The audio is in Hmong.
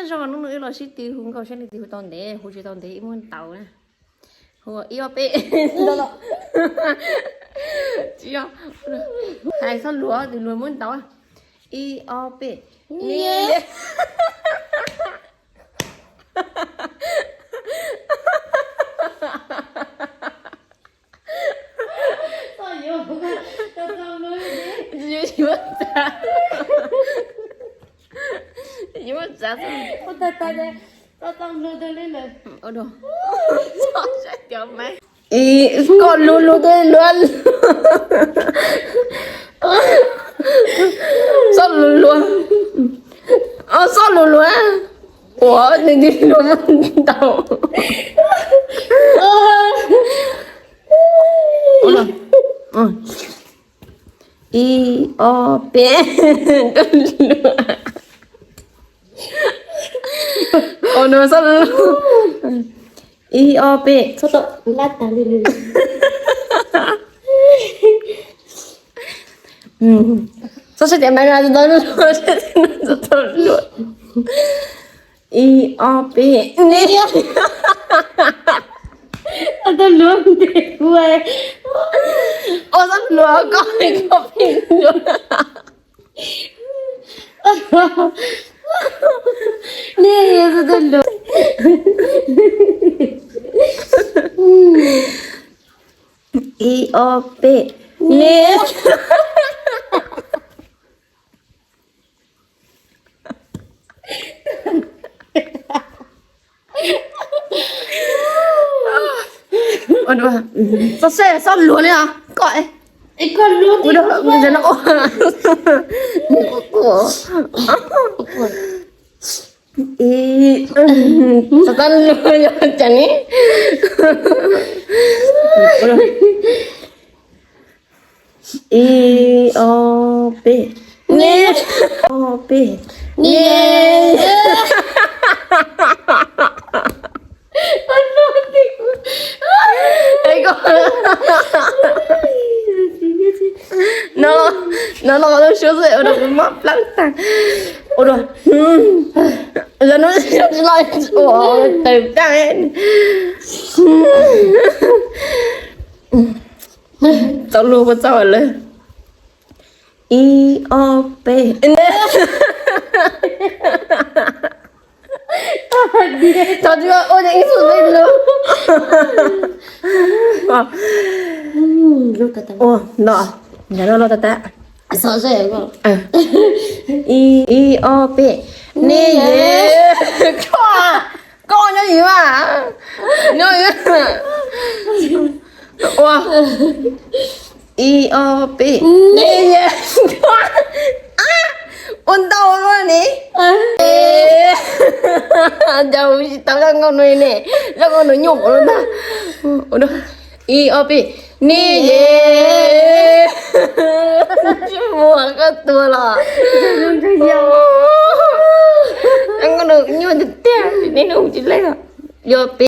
Zoo nub nub wb los sib tw hu nkauj saib leej twg hu tau ntev, hu tsis tau ntev ib muab ntaus na. Hu ib ob peb. Tsis yog, hais txhob luag, tus luag muab ntaus. Ib ob peb. Niam. Yuav txav, yuav txav. Ib, koj luag luag twb luag, txhob luag luag, txhob luag luag. Ua, nws twb luag muab ntaus. Ib ob peb. Ua, nws txhob luag. Ib ob peb. Txhob saib tias maiv no tau luag, tau luag. Ib ob peb. Niam. Tau luag ntes kuv. Ua, txhob luag, koj, koj pheej luag. Niam, tau luag. Ib ob peb. Niam. Txhob saib, txhob luag li os koj. Ua, ib, txhob luag yog cas ne. Ib ob peb. Niam. Ob peb. Niam. No, no, no, lub suab xwb ua rau kuv mob plab tag. Ua rau, yog hnub tsis los ua tawm plab. Tau luag puas txaus lawm? Ib ob peb. Thov tsis ua ib txhis luag. Ua, no, no, no, tas tas. Ib ob peb. Niam, koj, koj nyob ywg mas. Nyob ywg. Ua, ib ob peb. Niam, ua ntau luaj ni. Cas tsis tau zaj nkauj no ne, zaj nkauj no nyuaj npaum no ntag. Ib ob peb. Niam, tsis muaj koj tuag los. Zaj nkauj no nyuaj tiag tiag, neb nug tsis leej os. Ib ob peb.